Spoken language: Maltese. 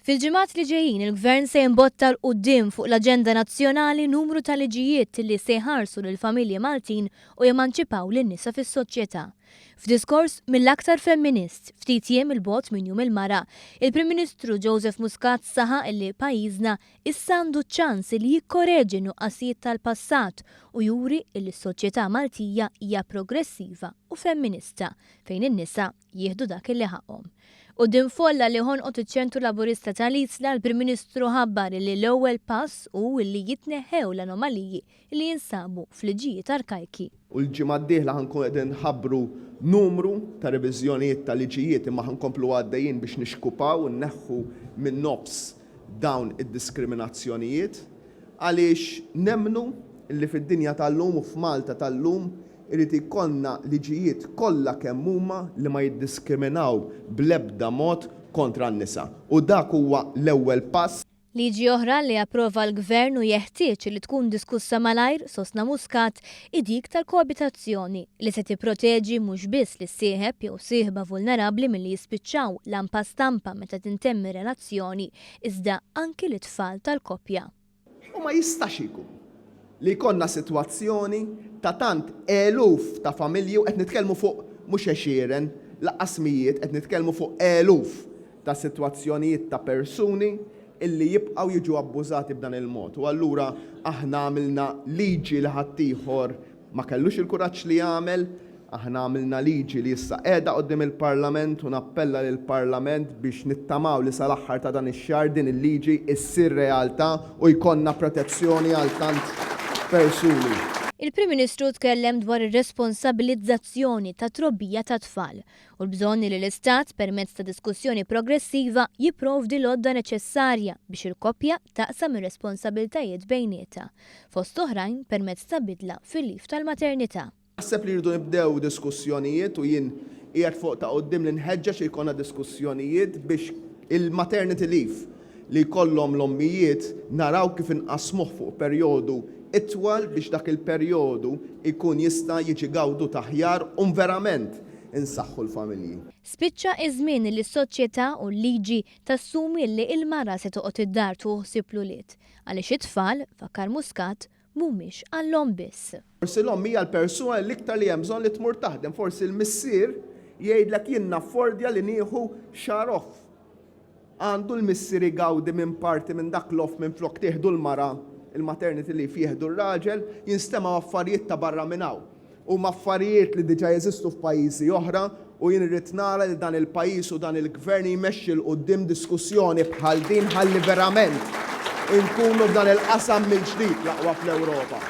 Fil-ġimgħat li ġejjin il-Gvern se jimbotta 'l quddiem fuq l-aġenda nazzjonali numru ta' liġijiet li se jħarsu lill-familji Maltin u jemanċipaw lin-nisa fis-soċjetà. F'diskors mill-aktar femminist, ftit jiem 'il bogħod minn Jum il-Mara, il-Prim Ministru Joseph Muscat saħaq li pajjiżna issa għandu ċ-ċans li jikkoreġi n-nuqqasijiet tal-passat u juri li s-soċjetà Maltija hija progressiva u femminista fejn in-nisa jieħdu dak li ħaqqhom. Quddiem folla li ħonqot iċ-Ċentru Laburista tal-Isla, l-Prim Ministru ħabbar li l-ewwel pass hu li jitneħħew l-anomaliji li jinsabu f'liġijiet arkajki. U l-ġimgħa d-dieħla ħa nkunu qegħdin nħabbru numru ta' reviżjonijiet ta' liġijiet imma ħa nkomplu għaddejjin biex nixkupaw u nneħħu min-nofs dawn id-diskriminazzjonijiet għaliex nemmnu li fid-dinja tal-lum u f'Malta tal-lum Irid ikollna liġijiet kollha kemm huma li ma jiddiskriminaw bl-ebda mod kontra n-nisa. U dak huwa l-ewwel pass. Liġi oħra li approva l-Gvern u jeħtieġ li tkun diskussa malajr, sostna Muscat, hi dik tal-koabitazzjoni, li se tipproteġi mhux biss lis-sieħeb jew sieħba vulnerabbli milli jispiċċaw lampa stampa meta tintemm ir-relazzjoni, iżda anki lit-tfal tal-koppja. U ma jistax ikun li jkollna sitwazzjoni ta' tant eluf ta' familji, u qed nitkellmu fuq mhux għexieren, lanqas mijiet, qed nitkellmu fuq eluf ta' sitwazzjonijiet ta' persuni illi jibqgħu jiġu abbużati b'dan il-mod. U allura aħna għamilna liġi li ħaddieħor ma kellux il-kuraġġ li jagħmel, aħna għamilna liġi li issa qiegħda quddiem il-Parlament u nappella lill-Parlament biex nittamaw li sal-aħħar ta' dan ix-xahar din il-liġi issir realtà u jkollna protezzjoni għal tant persuni. Il-Prim Ministru tkellem dwar ir-responsabilizzazzjoni tat-trobbija tat-tfal u l-bżonn li l-Istat, permezz ta' diskussjoni progressiva, jipprovdi l-għodda neċessarja biex il-koppja taqsam ir-responsabilitajiet bejnietha, fost oħrajn permezz ta' bidla fil-leave tal-maternità. Naħseb li rridu nibdew diskussjonijiet u jien qiegħed fuq ta' quddiem li nħeġġeġ li jkollna diskussjonijiet biex il-maternity leave li jkollhom l-ommijiet naraw kif inqassmuh fuq perjodu itwal biex dak il-perjodu jkun jista' jiġi gawdut aħjar u verament insaħħu l-familji. Spiċċa iż-żmien li s-soċjetà u l-liġi tassumi li l-mara se toqgħod id-dar tieħu ħsieb l-ulied, għaliex it-tfal, fakkar Muscat, mhumiex għall-omm biss. Forsi l-omm hija l-persuna li l-iktar li hemm bżonn li tmur taħdem, forsi l-missier jgħidlek jien naffordja li nieħu xahar off. Għandu l-missier igawdi minn parti minn dak l-off minflok tieħdu l-mara, il-maternity leave jieħdu r-raġel, jinstemgħu affarijiet ta' barra minn hawn. Huma affarijiet li diġà jeżistu f'pajjiżi oħra u jien irrid nara li dan il-pajjiż u dan il-Gvern jmexxi 'l quddiem diskussjoni bħal din ħalli verament inkunu f'dan il-qasam mill-ġdid l-aqwa fl-Ewropa.